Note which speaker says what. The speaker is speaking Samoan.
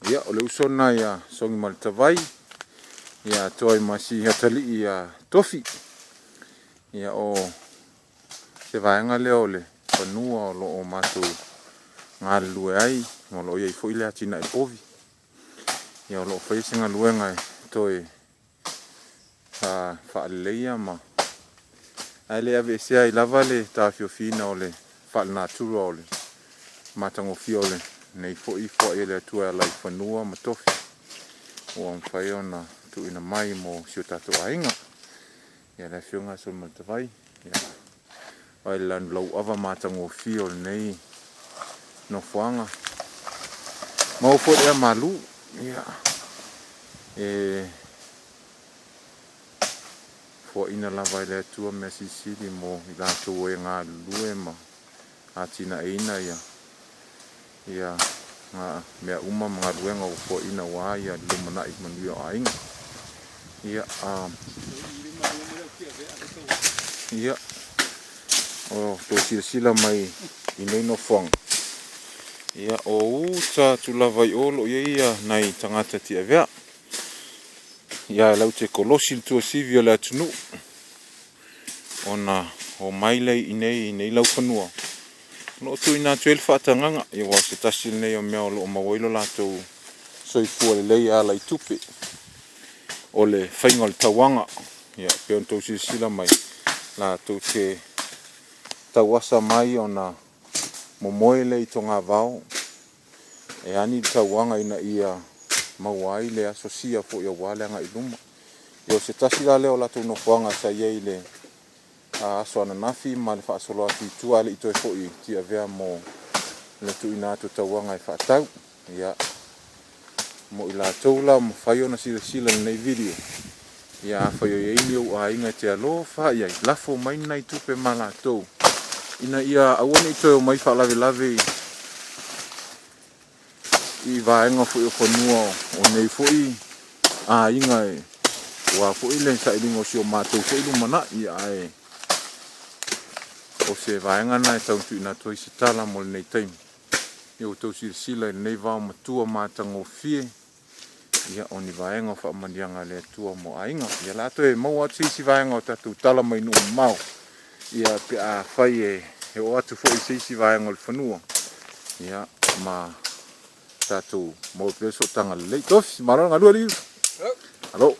Speaker 1: Ia, o le uso lena ia Sogimaletavai, ia atoa ai ma si atalii ia Tofi. Ia, o se vaega lea o le fanua o lo o matou galulue ai, ma o lo o i ai foi le atinae povi. Ia, o lo o faia se galuega e toe faaleleia ma ae le aveesea ai lava le taofiofiina o le faalenatura o le matagofie o lenei foi foai e le Atua e ala i fanua ma tofi ua mafai ona tuuina mai mo si o tatou aiga. Ia le afioga ia Solimaletavai, ia vaai le lanulauava matagofie o lenei nofoaga. Maua foi le ea malu, ia, e foaina lava e le Atua mea silisili mo i latou e galulue ma atinaeina ia ia mea uma ma galuega ua foaina aua ia le lumanai manuia o aiga. Ia, ia, o tou silasila mai i nei nofoaga, ia, o uta atu lava i o lo o i ai ia nai tagata tiavea. Ia, e laute kolosi le tuasivi o le atunuu ona omai lea i inei i nei laufanua o lo o tuuina atu ai le faatagaga. Ia, aua o se tasi lenei o mea o lo o maua ai lo latou soifua lelei e ala i tupe, o le faiga o le tauaga. Ia, e pei ona outou silasila mai, latou te tauasa mai ona momoe lea i togavao e ani le tauaga ina ia maua ai le asosia foi aua le agai i luma. Ia, o se tasi la lea o latou nofoaga sa i ai i le aso ananafi ma le faasolo atu i tua ae le i toe foi i Tiavea mo le tuuina atu o tauaga e faatau. Ia, mo i latou la ua mafai ona silasila i lenei video, ia afai o i ai ni ou aiga e te alofa i ai, lafo mai ni nai tupe ma latou ina ia aua ne i toe omai faalavelave i vaega foi o fanua o nei foi aiga e aua foi le sailiga o si o matou foi lumanai. Ae o se vaega lena e tau tuuina atu ai se tala mo lenei taimi. Ia ua outou silasila i lenei vaomatua matagofie, ia o ni vaega o faamanuiaga a le Atua mo aiga. Ia o le a toe maua atu se isi vaega o tatou tala mai nuu mamao, ia pe a fai e oo atu foi i se isi vaega o le fanua, ia ma tatou maua pea le sootaga lelei. Tofi, malo le galue alii. Alo.